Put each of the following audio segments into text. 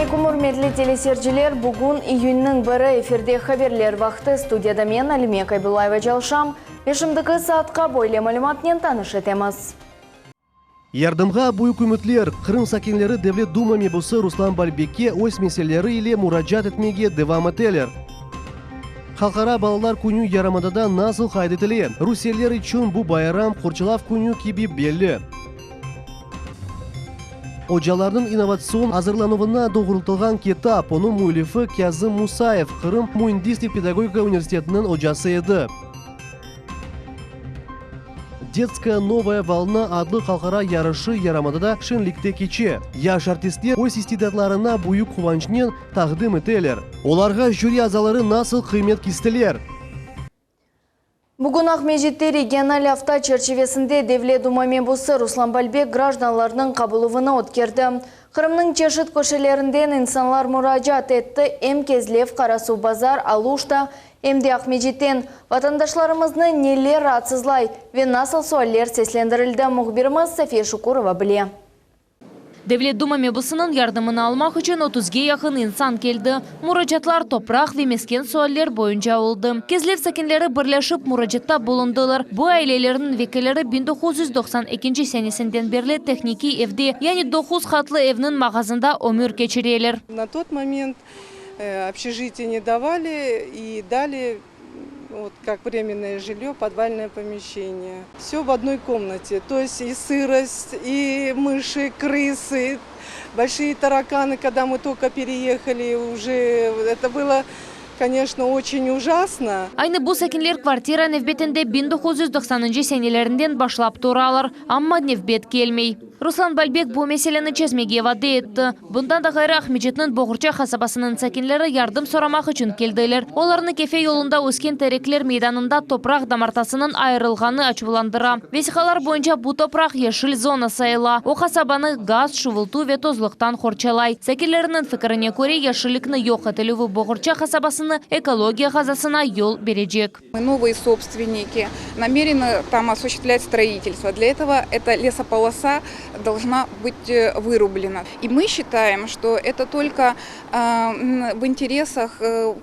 aleyküm, ürmetli teleseyirciler! Bugün iyünniñ biri, efirde Haberler vaqtı. Studiyada men, Alime Kaybullayeva çalışam ve şimdiki saatqa böyle malümatnen tanış etemiz. Yardımğa büyük ümütler, Qırım sakinleri Devlet Duma mebusı Ruslan Balbekke öz meseleleri ile muracaat etmege devam eteler. Halqara balalar künü yarımadada nasıl qayd etile? Rusiyeliler içün bu bayram Qorçalav künü kibi belli. Ocalarnıñ innovatsion azırlanuvına doğrultılğan kitap, onıñ müellifi Kâzim Musayev, Qırım müendislik-pedagogika universitetiniñ ocası edi. Detskaya novaya volna adlı halqara yarışı yarımadada şeñlikte keçe. Yaş artistler öz istidatlarını büyük quvançnen taqdim eteler. Olarğa jüri azaları nasıl qıymet kestiler? Bugün Aqmescitte regional afta çerçivesinde Devlet Duma mebusı Ruslan Balbek grajdanlarnıñ qabuluvını ötkerdi. Qırımnıñ çeşit köşelerinden insanlar muracaat etti, em Kezlev, Qarasuvbazar, Aluşta, em de Aqmecitten. Vatandaşlarımıznı neler raatsızlay ve nasıl sualler seslendirildi, mühbirimiz Safiye Şukurova bile. Devlet Duma mebusınıñ yardımını almaq içün otuzge yaqın insan keldi. Muracaatlar topraq ve mesken sualler boyunca oldı. Kezlev sakinleri birleşip muracatta bulundılar. Bu ailelerniñ vekilleri 1992 senesinden berli tehnikiy evde, yani doquz qatlı evniñ mağazında ömür keçireler. Na tot moment Общежитие ne davali i dali vot kak vremennoye jilye podvalnoye pomeşçeniye. Vsё v odnoy komnate, to est i sırost, i mışı, krısı, bolşiye tarakanı, kogda mı tolko pereyehali, uje eto bylo, koneçno, oçen ujasno. Aynı bu sakinler kvartira nevbetinde 1990-ncı senelerinden başlap turalar, amma nevbet kelmey. Ruslan Balbek bu meseleni çezmege vade etti. Bundan da ğayrı, Aqmescitniñ Boğurça qasabasınıñ sakinleri yardım soramaq içün keldiler. Olarnı Kefe yolunda ösken terekler meydanında topraq damartasınıñ ayırılğanı açuvlandıra. Vesiqalar boyunca bu topraq yeşil zona sayıla, o qasabanı gaz, şuvultı ve tozluqtan qorçalay. Sakinlerniñ fikirine köre, yeşillikni yoq etilüvi Boğurça qasabasını ekologiya qazasına yol berecek. Novые sobstvenniki namereny tam osushchestvlyat stroitelstvo. Dlya etogo eta lesopolosa dolžna byt vyrublena. I my schitaem, chto eto tolko v interesah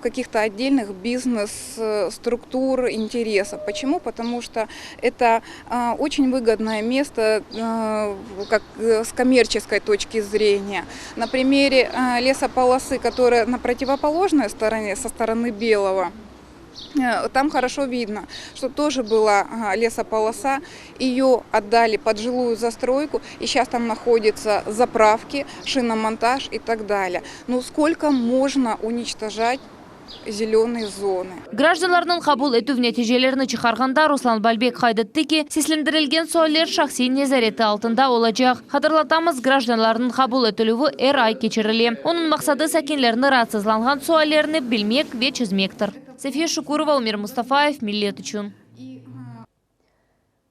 kakih-to otdelnyh biznes struktur, interesov. Poçemu? Potomu chto eto oçen vygodnoe mesto kak s kommerçeskoy toçki zreniya. Na primere lesopolosy, kotoraya na protivopolojnoy storone, so storony Belogo, Tam horoşo vidno, çto tože byla lesopolosa, eyo otdali pod jiluyu zastroyku, i şças tam nahoditsa zapravki, şinomontaj i tak dalее. Nu skolko mojno uniçtojat zelenıye zonı? Grajdanlarnıñ qabul etüv neticelerini çıqarğanda Ruslan Balbek qayd etti ki, seslendirilgen sualler şahsiy nezareti altında olacaq. Hatırlatamız, grajdanlarnıñ qabul etilüvi er ay keçirile. Onıñ maqsadı, sakinlerni raatsızlanğan suallerini bilmek ve çezmektir. Safiye Şukurova, Umer Mustafayev, Millet içün.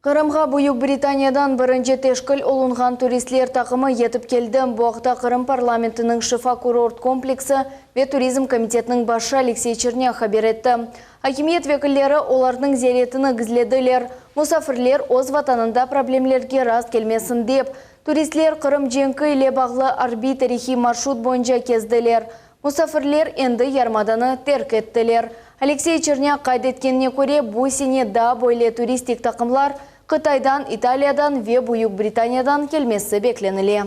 Qırımğa Büyük Britaniyadan birinci teşkil olunğan turistler taqımı yetip keldi. Bu aqta Qırım parlamentiniñ Şifa kurort kompleksi ve turizm komitetiniñ başı Aleksey Çernâk haber etti. Akimiyet vekilleri olarnıñ ziyaretini gizlediler, musafirler öz vatanında problemlerge rast kelmesin dep. Turistler Qırım cenki ile bağlı arbiy-tarihiy marşrut boyunca kezdiler. Musafirler endi yarımadanı terk ettiler. Aleksey Çernâk qayd etkenine köre, bu sene daa böyle turistik taqımlar Qıtaydan, İtaliyadan ve Büyük Britaniyadan kelmesi beklenile.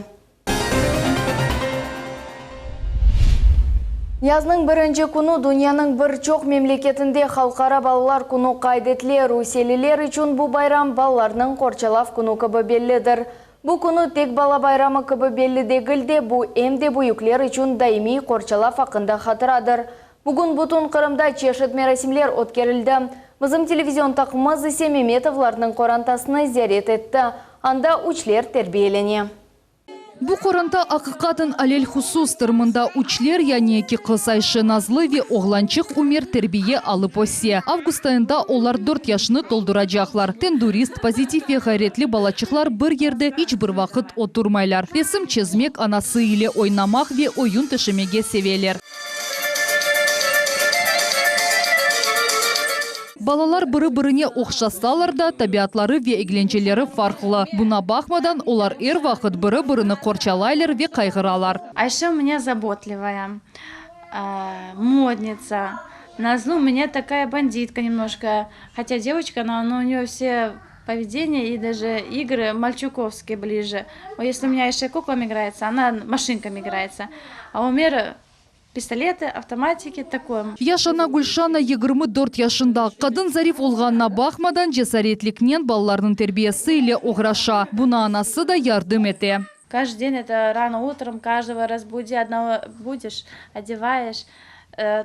Yaznıñ birinci künü dünyanıñ bir çoq memleketinde Halqara balalar künü qayd etile. Rusiyeliler içün bu bayram balalarnıñ qorçalav künü kibi bellidir. Bu künü tek bala bayramı kibi belli degil de, bu em de büyükler içün daimiy qorçalav aqqında hatıradır. Bugün bütün Qırımda çeşit merasimler ötkerildi. Bizim televizion taqımımız ise Memetovlarnıñ qorantasını ziyaret etti. Anda üçler terbiyelene. Bu qoranta aqiqaten alelhusustır. Mında üçler, yani eki qız Ayşe, Nazlı ve oğlançıq Ümer terbiye alıp öse. Avgust ayında olar dört yaşını tolduracaqlar. Tendürist, pozitiv ve ğayretli balaçıqlar bir yerde iç bir vaqıt oturmaylar. Resim çezmek, anası ile oynamaq ve oyun töşemege seveler. Balalar biri-birine ohşasalar da, tabiatları ve eglenceleri farqlı. Buña baqmadan, olar er vaqıt biri-birini qorçalaylar ve qayğıralar. Ayşe у меня заботливая, модница. Назлы у меня такая бандитка немножко. Хотя девочка, но у нее все поведение и даже игры мальчуковские ближе. Если у меня Айше куклами играется, она машинками играется. А Умер пистолеты, автоматики, такое. Yaş ana Gülşana 24 yaşında. Qadın zarif olğanına baqmadan, cesaretliknen balalarnıñ terbiyesi ile oğraşa. Buña anası da yardım ete. Каждый день это рано утром, каждого разбуди, одного будишь, одеваешь.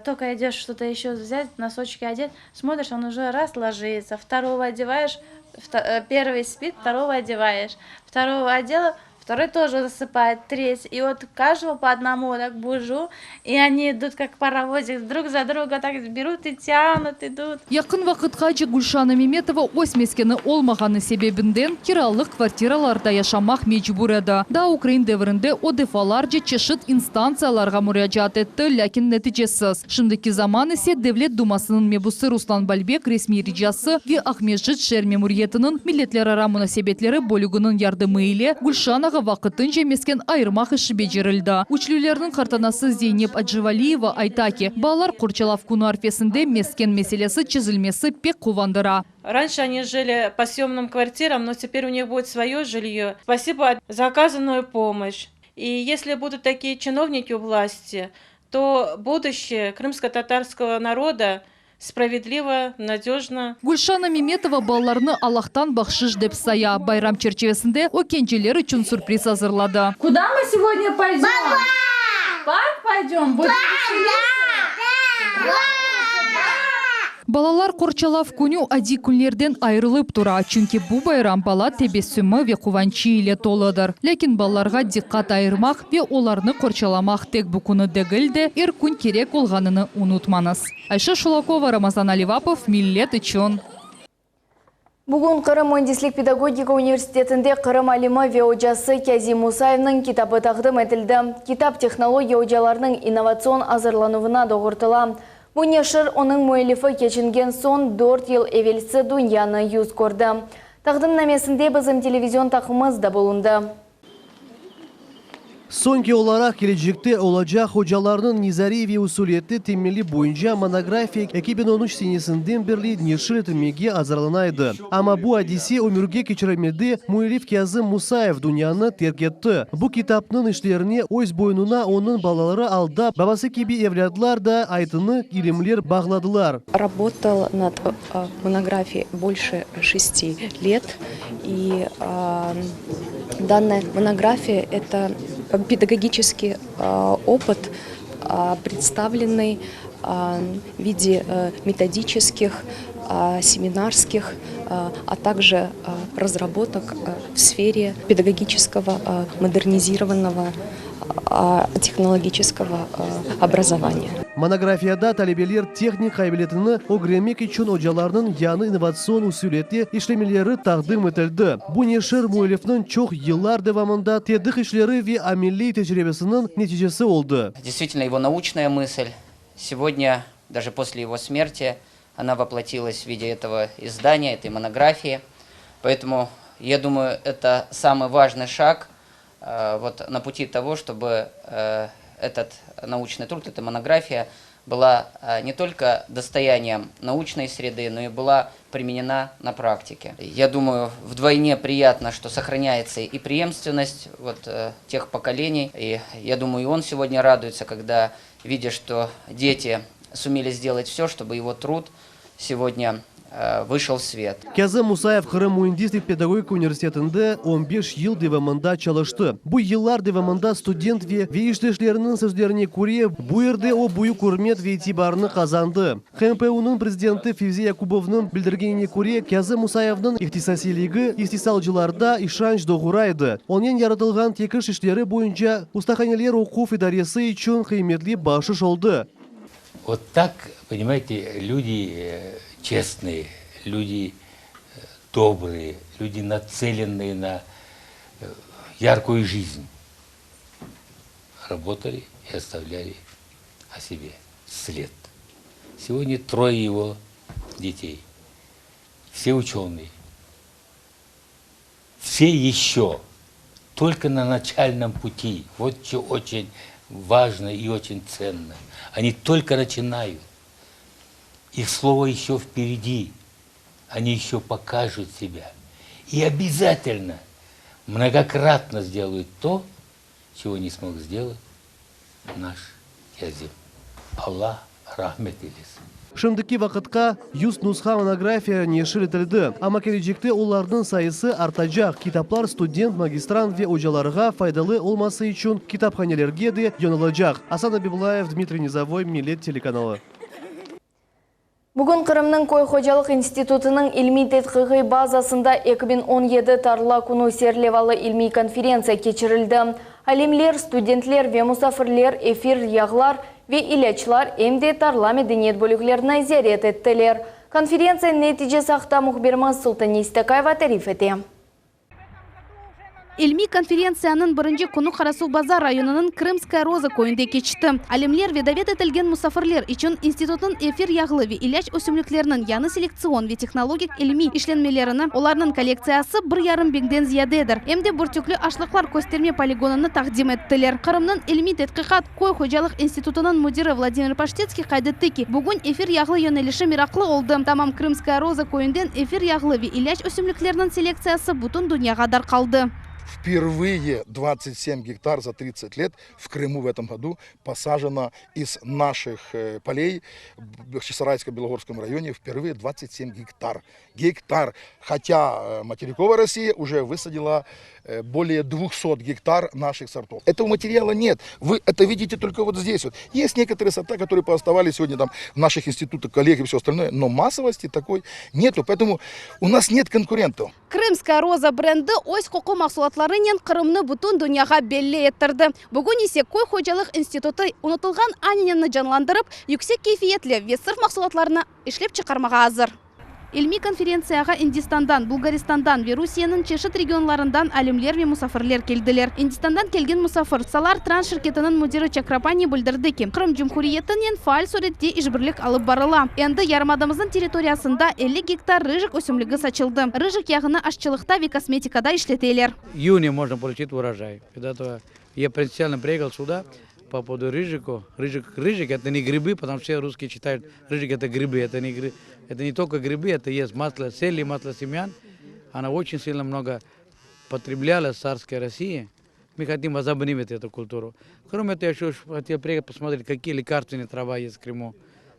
Только идешь что-то еще взять, носочки одеть, смотришь, он уже раз ложится, второго одеваешь, первый спит, второго одеваешь, второго одела, второй тоже засыпает, третий. И вот каждого по одному так бужу, и они идут как паровозик, друг за друга так берут и тянут, идут. Yaqın vaqıtqace Gülşana Memetova öz meskeni olmağanı sebebinden kiralıq kvartiralarda yaşamaq mecbur edi. Daa ukrain devrinde o defalarca çeşit instantsiyalarğa muracaat etti, lâkin neticesiz. Şimdiki zaman ise Devlet Dumasınıñ mebusı Ruslan Balbek resmiy ricası ve Aqmescit şeer memuriyetiniñ milletlerara munasebetleri bölüginiñ yardımı ile Gülşanağa vaqtınca mesken ayırmaq işi becerildi. Üçlülerniñ qartanası Zeynep Acivaliyeva ayta ki, balalar qorçalav künü arfesinde mesken meselesi çezilmesi pek quvandıra. Раньше они жили по съемным квартирам, но теперь у них будет свое жилье. Спасибо за оказанную помощь. И если будут такие чиновники у власти, то будущее крымско-татарского народа справедливо, надежно. Gülşana Memetova balalarnı Allahtan bahşış dep saya. Bayram çerçivesinde o kenceler içün sürpriz azırladı. Куда мы сегодня пойдем? В парк пойдем? Будем веселиться? Balalar qorçalav künü adiy künlerden ayırılıp tura, çünki bu bayram bala tebessümi ve quvançı ile toludır. Lâkin balalarğa diqqat ayırmaq ve olarnı qorçalamaq tek bu künü degil de, er kün kerek olğanını unutmañız. Ayşe Şulakova, Ramazan Alivapov, Millet içün. Bugün Qırım müendislik pedagogika universitetinde Qırım alimi ve ocası Kâzim Musayevniñ kitabı taqdim etildi. Kitap tehnologiya ocalarınıñ innovatsion azırlanuvına doğrultıla. Bu neşir onıñ müellifi keçingen soñ 4 yıl evelsi dünyanı yüz kördi. Taqdimnamesinde bizim televizion taqımımız da bulundı. Soñki olaraq kelecekte olacaq ocalarnıñ nazariy ve usuliyetli temeli boyunca monografiya 2013 senesinden berli neşir etilmege azırlana edi. Amma bu adise ömürge keçirilmedi, müellif Kâzim Musayev dünyanı terk etti. Bu kitapnıñ işlerini öz boynuna onıñ balaları aldı, babası kibi evlâtlar da aytını ilimler bağladılar. Работал над монографией больше 6 лет. И данная монография – это педагогический опыт, представленный в виде методических, семинарских, а также разработок в сфере педагогического модернизированного технологического образования. Monografiyada talebeler tehnik qabiliyetini ögrenmek içün ocalarnıñ yañı innovatsion usuliyette işlemeleri taqdim etildi. Bu neşir müellifniñ çoq yıllar devamında tedqiq işleri ve ameliy tecribesiniñ neticesi oldı. Действительно, его научная мысль сегодня, даже после его смерти, она воплотилась в виде этого издания, этой монографии. Поэтому, я думаю, это самый важный шаг вот на пути того, чтобы этот научный труд, эта монография была не только достоянием научной среды, но и была применена на практике. Я думаю, вдвойне приятно, что сохраняется и преемственность вот, тех поколений. И я думаю, и он сегодня радуется, когда видит, что дети сумели сделать все, чтобы его труд сегодня вышел в свет. Kâzim Musayev Qırım müendislik pedagogika universitetinde 15 yıl devamında çalıştı. Bu yıllar devamında student ve işdeşleriniñ sözlerine köre, bu yerde o büyük ürmet ve itibarnı qazandı. QMPUnıñ prezidenti Fevzi Yakubovnıñ bildirgenine köre, Kâzim Musayevniñ ihtisasiyligi istisalcılarda işanç doğura edi. Onen yaratılğan tekiş işleri boyunca ustahaneler oquv idaresi içün qıymetli bahşış oldı. Вот так, понимаете, люди честные, люди добрые, люди, нацеленные на яркую жизнь, работали и оставляли о себе след. Сегодня трое его детей. Все ученые, все еще только на начальном пути. Вот что очень важно и очень ценно. Они только начинают. Их слово еще впереди. Они еще покажут себя. И обязательно многократно сделают то, чего не смог сделать наш Кязим. Allah rahmet eylesin. Şimdiki vaqıtqa 100 nusha monografiya neşir etildi, amma kelecekte olarnıñ sayısı artacaq. Kitaplar student, magistrant ve ocalarğa faydalı olması içün kitaphanelerge de yollanılacaq. Asan Abibullayev, Dmitriy Nizovoy, Millet telekanalı. Bugün Qırımnıñ köy hocalıq institutınıñ ilmiy-tedqiqiy bazasında 2017 Tarla künü serlevalı ilmiy konferentsiya keçirildi. Alimler, studentler ve musafirler efir yağlar ve ilâclar em de tarla medeniyet bölüklerini ziyaret ettiler. Konferentsiya neticesi aqta mühbirimiz Sultane İstakayeva tarif ete. İlmiy konferentsiyanıñ birinci künü Qarasuvbazar rayonınıñ Krımskaya roza köyünde keçti. Alimler ve davet etilgen musafirler içün institutnıñ efir yağlı ve ilâc ösümlikleriniñ yañı selektsion ve tehnologik ilmiy işlenmelerini, olarnıñ kollektsiyası bir yarım biñden ziyadedir, em de bürtükli aşlıqlar kösterme poligonını taqdim ettiler. Qırımnıñ ilmiy-tedqiqat köy hocalıq institutınıñ müdiri Vladimir Paştetskiy qayd etti ki, bugün efir yağlı yönelişi meraqlı oldı. Tamam Krımskaya roza köyünden efir yağlı ve ilâc ösümlikleriniñ selektsiyası bütün dünyağa darqaldı. Впервые 27 гектар за 30 лет в Крыму в этом году посажено из наших полей в Бахчисарайско-Белогорском районе впервые 27 гектар. Гектар. Хотя материковая Россия уже высадила более 200 гектар наших сортов. Этого материала нет. Вы это видите только вот здесь. Вот. Есть некоторые сорта, которые пооставались сегодня там в наших институтах, коллег и все остальное, но массовости такой нету. Поэтому у нас нет конкурентов. Крымская роза бренди öz qoqu mahsulatlarınen Qırımnı bütün dünyağa belli ettirdi. Bugün ise köy hocalıq institutı unutılğan ananeni canlandırıp, yüksek keyfiyetli ve sırf mahsulatlarnı işlep çıqarmağa azır. İlmiy konferentsiyağa İndistandan, Bulgaristandan ve Rusiyeniñ çeşit regionlarından alimler ve musafirler keldiler. İndistandan kelgen musafir, Salar Trans şirketiniñ müdiri Çakrapani bildirdi ki, Qırım Cumhuriyetinen faal sürette işbirlik alıp barıla. Endi yarımadamıznıñ territoriyasında 50 gektar rıjik ösümligi saçıldı. Rıjik yağını aşçılıqta ve kosmetikada işleteler. Июне можно получить урожай. Когда-то я принципиально приехал сюда по поводу рыжику. Рыжик, рыжик это не грибы, потому что все русские считают, рыжик это грибы. Это не, грибы, это не только грибы, это есть масло сели, масло семян. Она очень сильно много потреблялась в царской России. Мы хотим возобновить эту культуру. Кроме этого, я еще хотел приехать посмотреть, какие лекарственные трава есть в Крыму.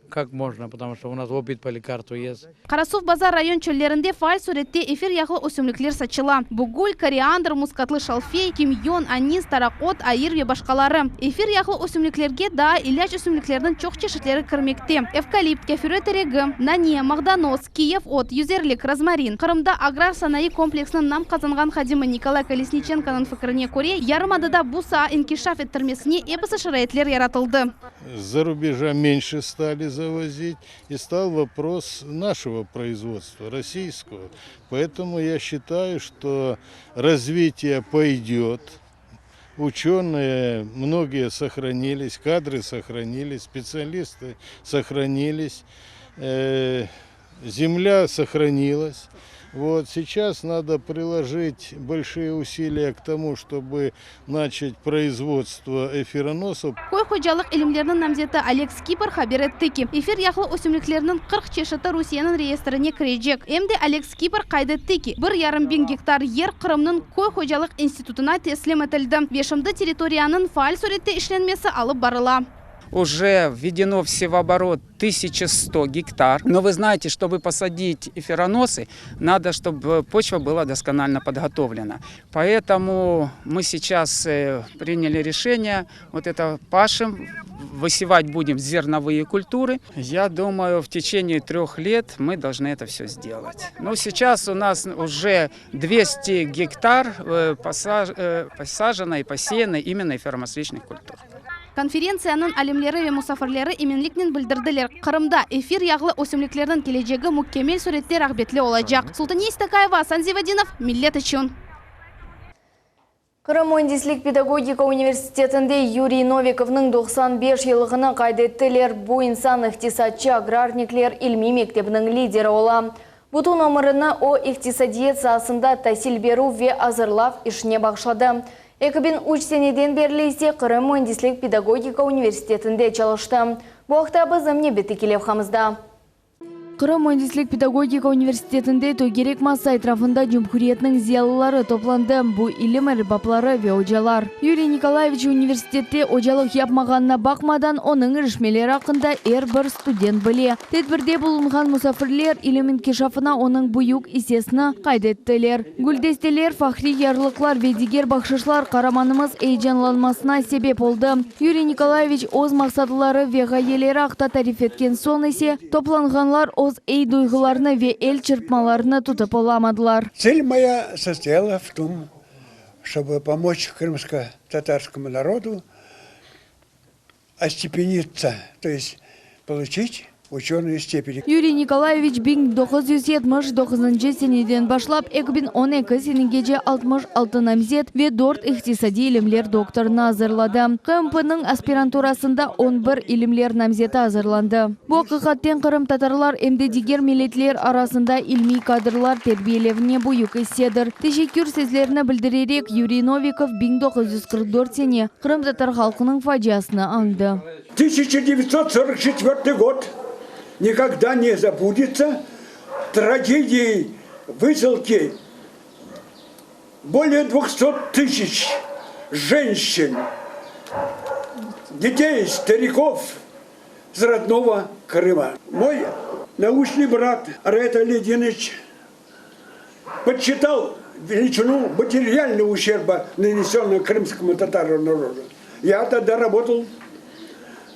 Как можно, потому что у нас опыт по лекарству есть. Qarasuvbazar rayon çöllerinde faal sürette efir yağlı ösümlikler saçıla. Bu gül, koriandr, muskatlı şalfey, kimyon, anis, taraqot, ayır ve başqaları. Efir yağlı ösümliklerge daa ilâc ösümlikleriniñ çoq çeşitleri kirmekte. Evkalipt, kâfüre teregi, nane, mağdanoz, kiyev ot, yüzerlik, rozmarin. Qırımda agrar sanayı kompleksiniñ nam qazanğan hadimi Nikolay Kolesniçenkonıñ fikrine köre, yarımadada bu saa inkişaf ettirmesine episi şaraitler yaratıldı. Из-за рубежа меньше стали завозить, и стал вопрос нашего производства, российского. Поэтому я считаю, что развитие пойдет. Ученые многие сохранились, кадры сохранились, специалисты сохранились, э, земля сохранилась. Вот сейчас надо приложить большие усилия к тому, чтобы начать производство эфироносов. Köy hocalıq ilimleriniñ namzeti Oleg Skipar haber etti ki, efir yağlı ösümliklerniñ 40 çeşiti Rusiyeniñ reyestrine kirecek. Em de Oleg Skipar qayd etti ki, 1,5 biñ gektar yer Qırımnıñ köy hocalıq institutına teslim etildi ve şimdi territoriyanıñ faal sürette işlenmesi alıp barıla. Уже введено в севооборот 1100 гектар. Но вы знаете, чтобы посадить эфироносы, надо, чтобы почва была досконально подготовлена. Поэтому мы сейчас э, приняли решение, вот это пашем, высевать будем зерновые культуры. Я думаю, в течение трех лет мы должны это все сделать. Но сейчас у нас уже 200 гектар э, э, посажено и посеяно именно эфиромасличных культур. Konferentsiyanıñ alimleri ve musafirleri eminliknen bildirdiler. Qırımda efir yağlı ösümliklerniñ kelecegi mükemmel sürette rağbetli olacaq. Sultaniye Istakayeva, Asan Zivadinov, Millet içün. Qırım müendislik pedagogika universitetinde Yuriy Novikovnıñ 95 yıllığını qayd ettiler. Bu insan iqtisatçı agrarnikler ilmiy mektebiniñ lideri ola. Bütün ömürini o, iqtisadiyat saasında tasil berüv ve azırlav işine bağışladı. 2003 seneden berli ise Qırım müendislik pedagogika universitetinde çalıştı. Bu aqta bizim nevbetteki levhamızda. Qırım müendislik pedagogika universitetinde tögerek masa etrafında cumhuriyetniñ ziyalıları toplandı, bu ilim erbapları ve ocalar. Yuriy Nikolayeviç universitette ocalıq yapmağanına baqmadan, onıñ irişmeleri aqqında er bir student bile. Tedbirde bulunğan musafirler ilim inkişafına onıñ büyük issesini qayd ettiler. Güldesteler, fahriy yarlıqlar ve diger bahşışlar qaramanımız eyecanlanmasına sebep oldı. Yuriy Nikolayeviç öz maqsadları ve ğayeleri aqta tarif etken soñ ise, toplanğanlar öz ey duyğularını ve el çırpmalarını tutıp olamadılar. Цель моя состояла в том, чтобы помочь крымско-татарскому народу остепениться, то есть получить ученые степени. Yuriy Nikolayeviç 1979-ncı seneden başlap 2012 senegece 66 namzet ve dört iqtisadiy ilimler doktorını azırladı. QMPUnıñ aspiranturasında on bir ilimler namzeti azırlandı. Bu aqiqaten qırımtatarlar em de diger milletler arasında ilmiy kadrlar terbiyelevine büyük issedir. Teşekkür sözlerini bildirerek Yuriy Novikov 1944 sene qırımtatar halqınıñ faciasını añdı. 1944 год никогда не забудется трагедией высылки более 200 тысяч женщин, детей, стариков с родного Крыма. Мой научный брат Рета Лединыч подсчитал величину материального ущерба, нанесенного крымскому татару народу. Я тогда работал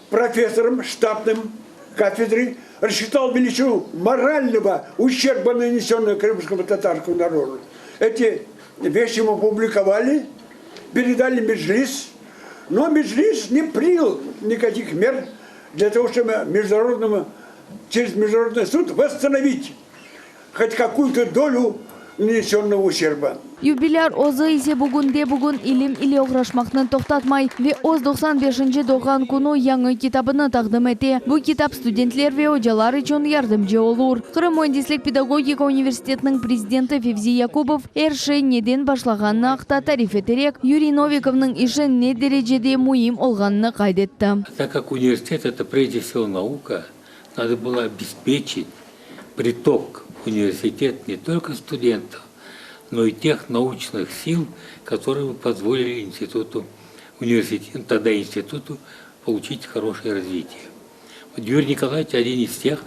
профессором штатным кафедры, рассчитал величину морального ущерба, нанесенного крымскому татарскому народу. Эти вещи мы публиковали, передали Меджлис, но Меджлис не принял никаких мер для того, чтобы международному, через международный суд восстановить хоть какую-то долю нанесенного ущерба. Yubilâr özü ise bugünde bugün ilim ile oğraşmaqnı toqtatmay ve öz 95-nci doğğan künü yañı kitabını taqdim ete. Bu kitap studentler ve ocalar içün yardımcı olur. Qırım müendislik pedagogika universitetiniñ prezidenti Fevzi Yakubov er şey neden başlağanı aqta tarif eterek, Yuriy Novikovnıñ işi ne derecede müim olğanını qayd etti. Так как университет – это прежде всего наука, надо было обеспечить приток в университет не только студентов, но и тех научных сил, которые бы позволили институту, университету, тогда институту получить хорошее развитие. Вот Юрий Николаевич один из тех,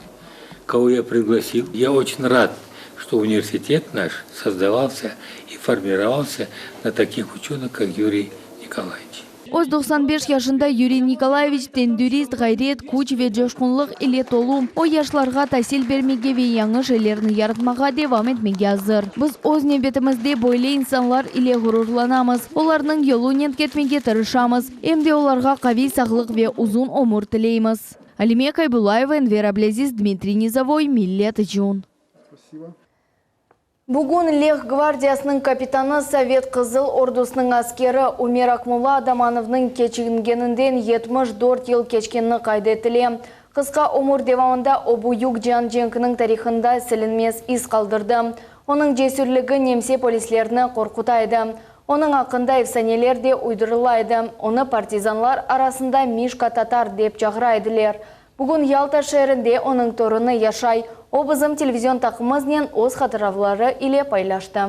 кого я пригласил. Я очень рад, что университет наш создавался и формировался на таких ученых, как Юрий Николаевич. Öz 95 yaşında Yuriy Nikolayeviç tendürist, ğayret, küç ve coşqunlıq ile tolu. O, yaşlarğa tasil bermege ve yañı şeylerni yaratmağa devam etmege azır. Biz öz nevbetimizde böyle insanlar ile ğururlanamız, olarnıñ yolunen ketmege tırışamız, em de olarğa qaviy sağlıq ve uzun ömür tileymiz. Alime Kaybullayeva, Enver Ablâziz, Dmitriy Nizovoy, Millet içün. Bugün Leh gvardiyasınıñ kapitanı, Sovet Qızıl Ordusınıñ askeri Ümer Akmulla Adamanovnıñ keçingeninden 74 yıl keçkenini qayd etile. Qısqa ömür devamında o büyük cian cenkiniñ tarihında silinmez iz qaldırdı. Onıñ cesürligi nemse polislerini qorquta edi. Onıñ aqqında efsaneler de uydurıla edi. Onı partizanlar arasında Mişka Tatar dep çağıra ediler. Bugün Yalta şeerinde onıñ torunı yaşay. O bizim televizion taqımımıznen öz hatıravları ile paylaştı.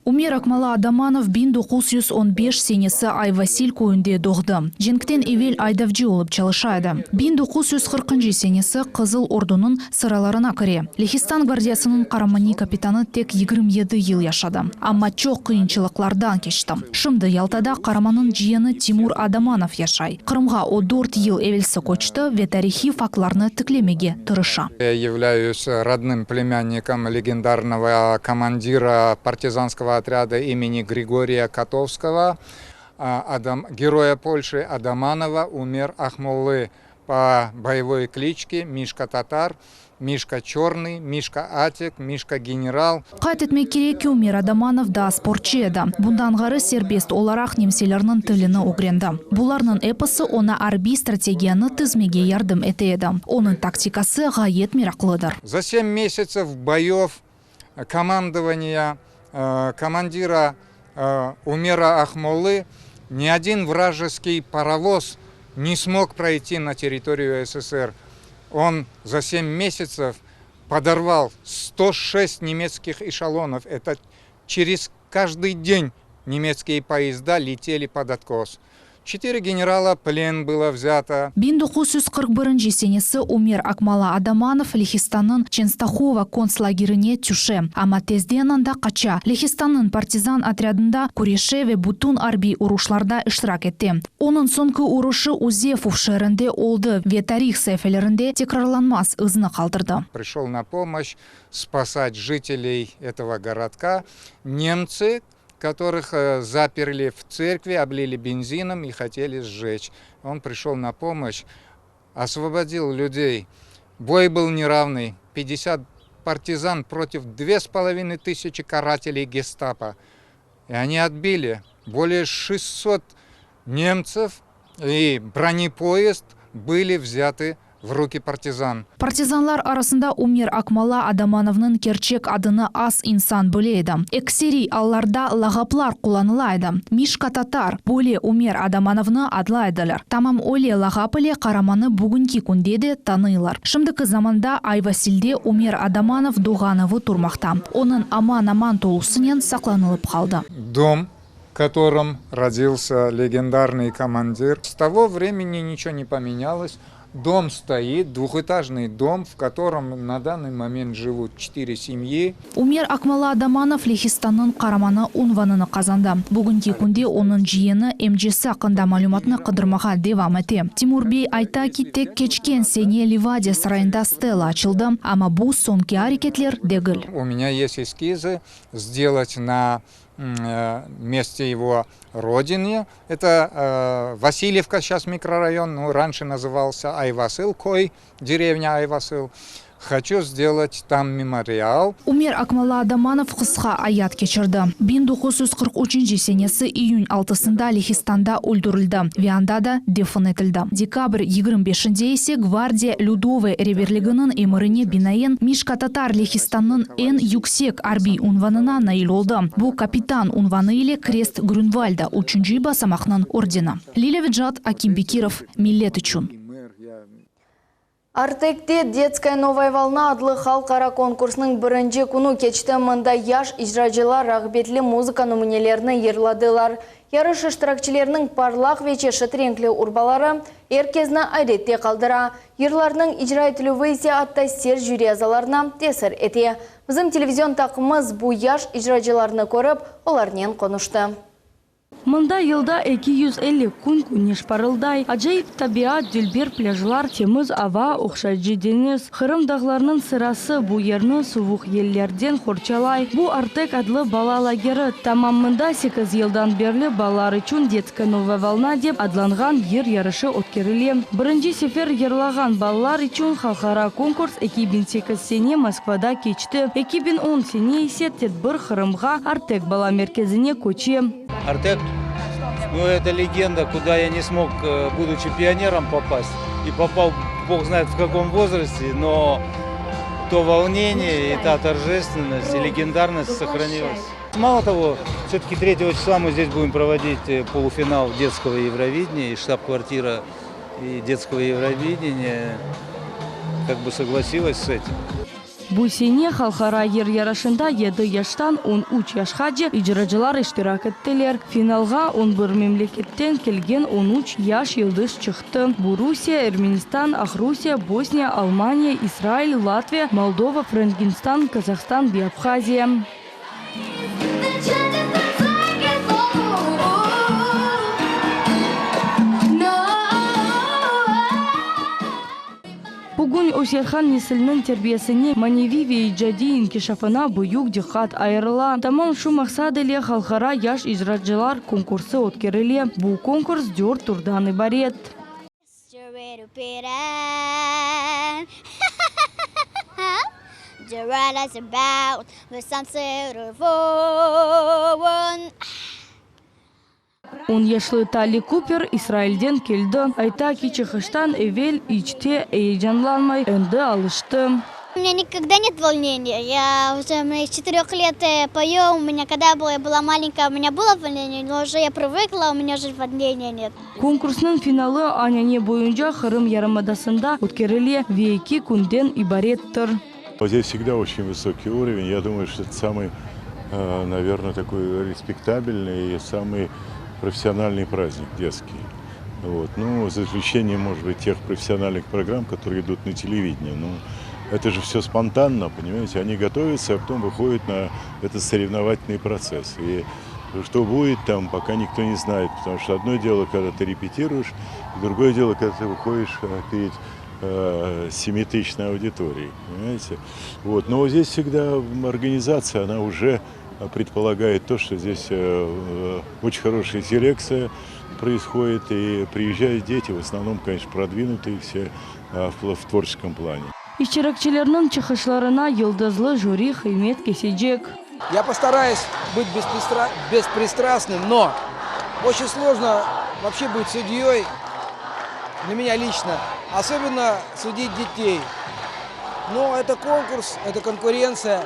Ümer Akmala Adamanov 1915 senesi Ayvasil köyünde doğdı. Cenkten evel aydavcı olıp çalışa edi. 1940-ncı senesi Qızıl Ordunıñ sıralarına kire. Lehistan gvardiyasınıñ qaramaniy kapitanı tek 27 yıl yaşadı. Amma çoq qıyınçılıqlardan keçti. Şimdi Yaltada qaramannıñ ciyeni Timur Adamanov yaşay. Qırımğa o dört yıl evelsi köçti ve tarihiy faktlarnı tiklemege tırışa. Я являюсь родным племянником легендарного командира партизанского отряда имени Григория Котовского, Адам, героя Польши Адаманова Умер Ахмуллы. По боевой кличке Мишка Татар, Мишка Черный, Мишка Атик, Мишка Генерал. Qayd etmek kerek ki, Ümer Adamanov daa sportçı edi. Bundan ğayrı serbest olaraq nemselerniñ tilini ögrendi. Bularnıñ episi oña arbiy strategiyanı tizmege yardım ete edi. Onıñ taktikası ğayet meraqlıdır. За семь месяцев боев командования командира Умера Ахмоллы ни один вражеский паровоз не смог пройти на территорию СССР. Он за семь месяцев подорвал 106 немецких эшелонов. Это через каждый день немецкие поезда летели под откос. Четыре генерала плен было взято. 1941 senesi Ümer Akmala Adamanov Lehistannıñ Çenstohova kontslagerine tüşe, amma tezden anda qaça. Lehistannıñ partizan otrâdında küreşe ve bütün arbiy uruşlarda iştirak ete. Onıñ soñki uruşı Üzefov şeerinde oldı ve tarih saifelerinde tekrarlanmaz izni qaldırdı. Пришел на помощь спасать жителей этого городка. Немцы, которых заперли в церкви, облили бензином и хотели сжечь. Он пришел на помощь, освободил людей. Бой был неравный. 50 партизан против 2500 карателей гестапо. И они отбили более 600 немцев и бронепоезд были взяты в руки партизан. Partizanlar arasında Ümer Akmala Adamanovnıñ kerçek adını az insan bile edi. Ekseriy allarda lağaplar qullanıla edi. Mişka Tatar, böyle Ümer Adamanovnı adlay ediler. Tamam öyle lağap ile qaramanı bugünki künde de tanıylar. Şimdiki zamanda Ayvasilde Ümer Adamanov doğğan evi turmaqta. Onıñ aman-aman tolusınen saqlanılıp qaldı. Dom, в котором родился легендарный командир. С того времени ничего не поменялось. Дом стоит, двухэтажный дом, в котором на данный момент живут четыре семьи. Ümer Akmala Adamanov Lehistannıñ qaramanı unvanını qazandı. Bugünki künde onıñ ciyeni emcesi aqqında malümatnı qıdırmağa devam ete. Timur bey ayta ki, tek keçken sene Livadiya sarayında stela açıldı, amma bu soñki areketler degil. У меня есть эскизы сделать на месте его родины. Это Васильевка, сейчас микрорайон, ну, раньше назывался Айвасыл köy, деревня Айвасыл. Хочу сделать там мемориал. Ümer Akmala Adamanov qısqa ayat keçirdi. 1943 senesi iyün altısında Lehistanda öldürildi ve anda da defin etildi. Dekabr 25-inde ise Gvardiya Lüdovaya reberliginiñ emirine binaen Mişka Tatar Lehistannıñ eñ yüksek arbiy unvanına nail oldı. Bu kapitan unvanı ile Krest Grünvalda üçünci basamaqnıñ ordeni. Lilâ Vecat, Akim Bekirov, Millet içün. Artekte Detskaya novaya volna adlı halqara konkursnıñ birinci künü keçti. Mında yaş icracılar rağbetli muzıka nümünelerini yırladılar. Yarış iştirakçileriniñ parlaq ve çeşit renkli urbaları er kezni ayrette qaldıra. Yırlarnıñ icra etilüvi ise atta sert jüri azalarına tesir ete. Bizim televizion taqımımız bu yaş icracılarnı körip, olarnen qonuştı. Mında yılda 250 kün küneş parılday. Acayip tabiat, dülber plâjlar, temiz ava, ohşayıcı deñiz. Qırım dağlarınıñ sırası bu yerni suvuq yellerden qorçalay. Bu Artek adlı bala lageri. Tamam mında sekiz yıldan berli balalar içün Detskaya novaya volna dep adlanğan yır yarışı ötkerile. Birinci sefer yırlağan balalar içün halqara konkurs 2008 sene Moskvada keçti. 2010 sene ise tedbir Qırımğa, Artek bala merkezine köçe. Artek, ну, это легенда, куда я не смог, будучи пионером, попасть. И попал, бог знает в каком возрасте, но то волнение и та торжественность и легендарность сохранилась. Мало того, все-таки 3 числа мы здесь будем проводить полуфинал детского Евровидения, и штаб-квартира и детского Евровидения как бы согласилась с этим. Bu sene halqara yır yarışında yedi yaştan 13 yaşqace icracılar iştirak ettiler. Finalğa 11 memleketten kelgen 13 yaş yıldız çıqtı. Bu Rusiye, Ermenistan, Aqrusiye, Bosniya, Almaniya, İsrail, Latviya, Moldova, Frengistan, Qazahstan ve Abhaziya. Bugün öseyatqan nesilniñ terbiyesine, maneviy ve icadiy inkişafına büyük diqqat ayırıla. Tamam şu maqsad ile Halqara yaş icracılar konkursı ötkerile. Bu konkurs dört turdan ibaret. On yaşlı Tali Kuper İsrailden keldi. Ayta ki, çıqıştan evel iç te eyecanlanmay, endi alıştı. У меня никогда нет волнения. Я уже с четырех лет пою. У меня когда была, я была маленькая, у меня было волнение, но уже я привыкла, у меня уже волнения нет. Konkursnıñ finalı anane boyunca Qırım yarımadasında ötkerile ve eki künden ibarettir. Здесь всегда очень высокий уровень. Я думаю, что это самый, наверное, такой респектабельный и самый профессиональный праздник детский. Вот. Ну, за исключением, может быть, тех профессиональных программ, которые идут на телевидении. Ну, это же все спонтанно, понимаете? Они готовятся, а потом выходят на этот соревновательный процесс. И что будет там, пока никто не знает. Потому что одно дело, когда ты репетируешь, другое дело, когда ты выходишь перед семитысячной аудиторией, понимаете? Вот. Но здесь всегда организация, она уже предполагает то, что здесь очень хорошая селекция происходит, и приезжают дети, в основном, конечно, продвинутые все в творческом плане. İştirakçilerniñ çıqışlarına yıldızlı jüri qıymet kesecek. Я постараюсь быть беспристрастным, но очень сложно вообще быть судьей для меня лично, особенно судить детей. Но это конкурс, это конкуренция,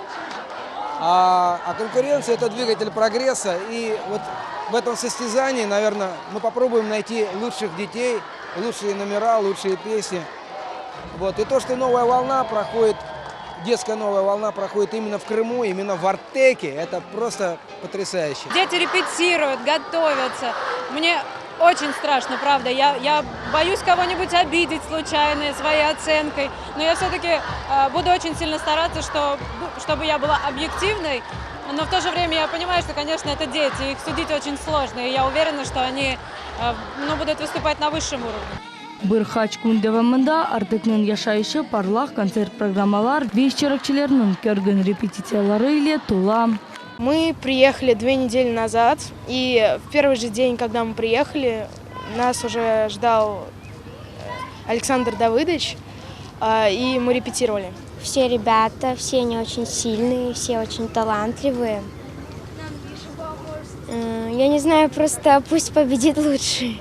а, а конкуренция – это двигатель прогресса. И вот в этом состязании, наверное, мы попробуем найти лучших детей, лучшие номера, лучшие песни. Вот. И то, что новая волна проходит, детская новая волна проходит именно в Крыму, именно в Артеке, это просто потрясающе. Дети репетируют, готовятся. Мне очень страшно, правда. Я, я боюсь кого-нибудь обидеть случайно своей оценкой. Но я все-таки э, буду очень сильно стараться, что, чтобы я была объективной. Но в то же время я понимаю, что, конечно, это дети, их судить очень сложно. И я уверена, что они э, ну, будут выступать на высшем уровне. Bir qaç kün devamında Artekniñ yaşayışı parlaq kontsert programmalar ve iştirakçilerniñ kergin repetitsiyaları ile tola. Мы приехали 2 недели назад, и в первый же день, когда мы приехали, нас уже ждал э, Александр Давыдович, и мы репетировали. Все ребята, все они очень сильные, все очень талантливые. Я не знаю, просто пусть победит лучший.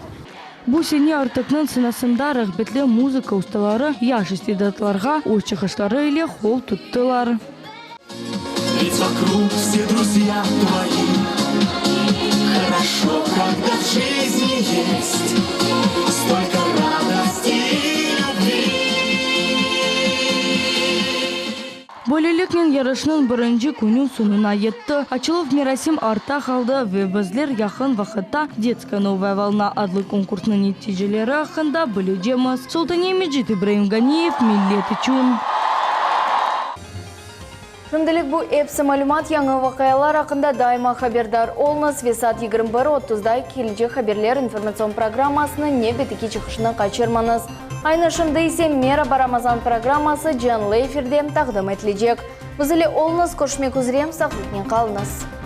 Bu sene Artekniñ sanasında rağbetli muzıka ustaları yaş istidatlarğa öz çıqışları ile qol tuttılar. Ведь вокруг все друзья твои. Хорошо, когда в жизни есть столько радости и любви. Böyleliknen yarışnıñ birinci künü soñuna yetti. Açıluv merasim artta qaldı ve bizler yaqın vaqıtta Детская новая волна adlı konkursnıñ neticeleri aqqında bilecekmiz. Sultaniye Mecit, İbraim Ganiyev, Millet içün. Şimdilik bu episi malümat yañı vaqialar aqqında daima haberdar oluñız ve saat 21.30-da kelecek haberler informatsion programmasınıñ nevbetteki çıqışını qaçırmañız. Aynı şimdi ise Meraba Ramazan programması canlı efirde taqdim etilecek. Biz ile oluñız körüşmek üzere sağlıqnen qalıñız.